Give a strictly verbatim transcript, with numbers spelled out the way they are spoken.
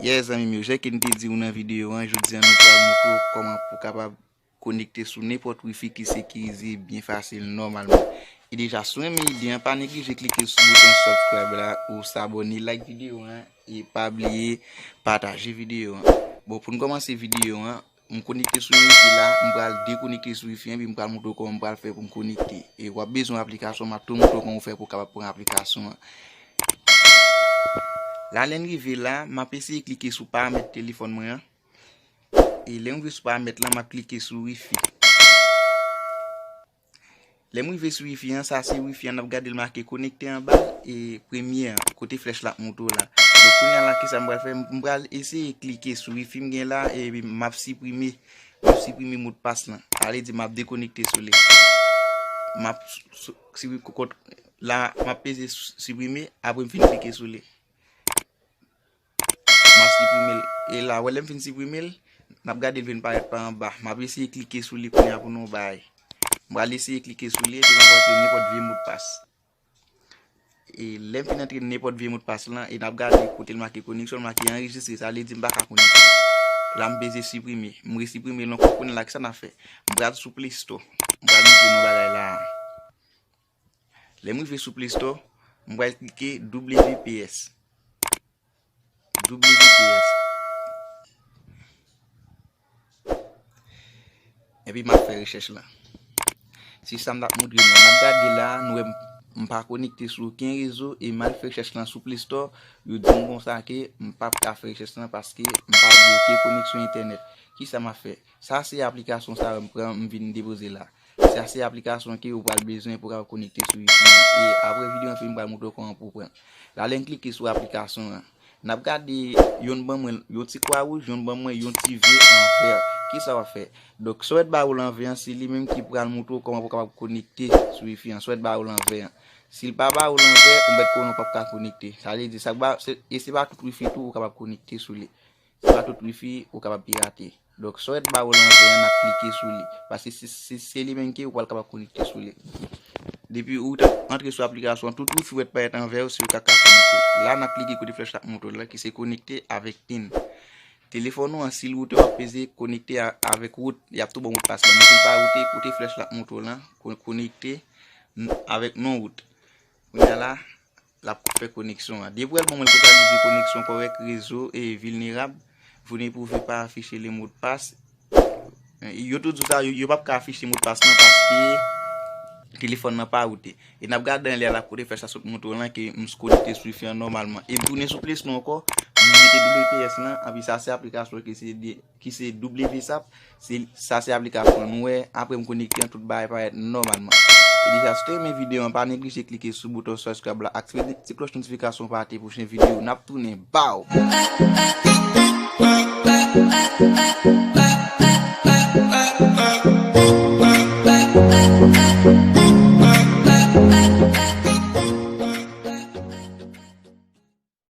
Yeah, zanmi m yo, jan ke n te di w nan videyo an, jodi a nou pral montre w kòman pou w kapab konekte sou nenpòt wifi ki sekirize byen fasil nòmalman. E deja, si w renmen ide a, pa neglije klike sou bouton subscribe la ou sabone, like videyo an, e pa bliye pataje videyo an. Bon, pou n kòmanse videyo an, m konekte sou yon wifi la, m pral dekonekte sou wifi an, epi m pral montre w kòman m pral fè pou m konekte. E w ap bezwen aplikasyon, m ap tou montre w kòman w fè pou w kapab pran aplikasyon an. La, lè n rive la, m ap eseye klike sou paramèt telefòn mwen an. E lè m rive sou paramèt lan, m ap klike sou wifi. Lè m rive sou wifi an, sa se wifi an, n ap gade l make konekte anba l, e premye an, kote flèch la ap montre w la. Donk, kounye a la, kisa m pral fè? M pral eseye klike sou wifi m gen la, epi m ap siprime, m ap siprime modpas lan. Sa vle di m ap dekonekte sou li. M ap s-, s-, siprime kont, la, m ap peze s-, siprime, apre m fin klike sou li. M ap siprime l. E la, w wè lè m fin siprime l, n ap gade l vin parèt pa anba. M ap eseye klike sou li kounye a pou nou bay. M pral eseye klike sou li, epi m ap rantre nenpòt vye modpas. E lè m fin rantre nenpòt vye modpas lan, e n ap gade kote l make koneksyon, l make anrejistre, sa vle di m pa ka konekte. La, m peze siprime. M resiprime l ankò, kounye a la, kisa n ap fè? M pral sou Play Store. M pral montre nou bagay la. Lè m rive sou Play Store, m pral klike W P S. W P S. Epi m ap fè rechèch lan. Se sa m t ap montre nou. N ap gade la, nou wè m, m pa konekte sou okenn rezo e m al fè rechèch lan sou Play Store. Yo di m konsa ke m p ap ka fè rechèch lan paske m pa bloke koneksyon entènèt. Kisa m ap fè? Sa se aplikasyon sa yo m pran, m vin depoze la. Sa se aplikasyon ke ou pral bezwen pou w kapab konekte sou wifi an. E apre videyo an fini, m pral montre w kòman pou w pran l. La, lè n klike sou aplikasyon an, n ap gade youn ban mwen yon ti kwa wouj, youn ban mwen yon ti V an vè. Kisa w ap fè? Donk, sa w wè t ba ou l an vè an, se li menm ki pral montre w kòman pou w kapab konekte sou wifi an. Sa w wè t ba ou l an vè an. Si l pa ba ou l an vè, ou mèt konnen w p ap ka konekte. Sa vle di, sa k ba, se, e se pa tout wifi tou ou kapab konekte sou li. Se pa tout wifi ou kapab pirate. Donk, sa w wè t ba ou l an vè an, n ap klike sou li. Paske se, se, se li menm ke ou pral kapab konekte sou li. Depi ou t ap antre sou aplikasyon, tout wifi w wè t parèt an vè yo, se ou k ap ka konekte. La, n ap klike kote flèch la ap montre w la, ki se konekte avèk pin. Telefòn ou an, si l woute, w ap peze konekte a, avèk wout, y ap tou ba w modpas la. Men si l pa woute, kote flèch la ap montre w la, ko-, konekte n-, avèk non wout. Kounye a la, l ap fè koneksyon an. Depi w wè l ban mwen l konsa, li di connexion correcte, réseau est vulnérable, vous ne pouvez pas afficher le mot de passe. Yo tou di w sa, yo, yo p ap ka afiche modpas lan paske telefòn nan pa woute. E n ap gade anlè a la kote flèch la sot montre w lan ke m konekte sou wifi an nòmalman. E m tounen sou Play Store ankò, m mete W P S lan, anpi sa se aplikasyon ki se de, ki se W sap. Se, sa se aplikasyon an nou wè, apre m konekte an, tout bagay parèt nòmalman. E deja, si w te renmen videyo an, pa neglije klike sou bouton subscribe la, aktive ti klòch notifikasyon pou w pa rate pwochen videyo n ap tounen ba w.